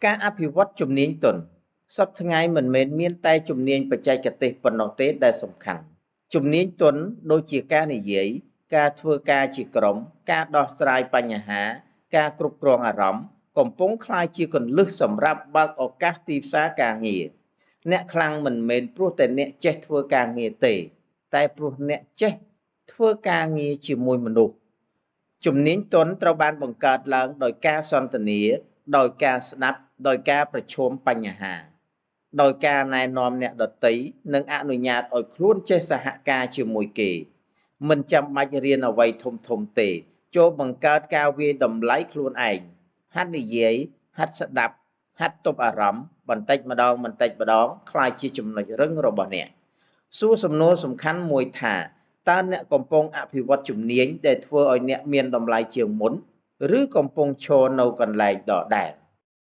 ការអភិវឌ្ឍជំនាញទន់សព្វថ្ងៃមិនមែនមានតែជំនាញបច្ចេកទេសប៉ុណ្ណោះទេដែលសំខាន់ ជំនាញទន់ដូចជាការនិយាយ ការធ្វើការជាក្រុម ការដោះស្រាយបញ្ហា ការគ្រប់គ្រងអារម្មណ៍ កំពុងក្លាយជាគន្លឹះសម្រាប់បើកឱកាសទីផ្សារការងារ អ្នកខ្លាំងមិនមែនព្រោះតែអ្នកចេះធ្វើការងារទេ តែព្រោះអ្នកចេះធ្វើការងារជាមួយមនុស្ស ជំនាញទន់ត្រូវបានបង្កើតឡើងដោយការសន្ទនា ដោយការស្ដាប់ ដោយការប្រឈមបញ្ហា ដោយការណែនាំអ្នកដទៃ និងអនុញ្ញាតឲ្យខ្លួនចេះសហការជាមួយគេ មិនចាំបាច់រៀនអ្វីធំៗទេ ចូរបង្កើតការវាយតម្លៃខ្លួនឯង ហាត់និយាយ ហាត់ស្ដាប់ ហាត់ទប់អារម្មណ៍ បន្តិចម្ដងៗក្លាយជាចំណុចរឹងរបស់អ្នក សួរសំណួរសំខាន់មួយថា តើអ្នកកំពុងអភិវឌ្ឍជំនាញដែលធ្វើឲ្យអ្នកមានតម្លៃជាងមុន ឬកំពុងឈរនៅកន្លែងដដែល?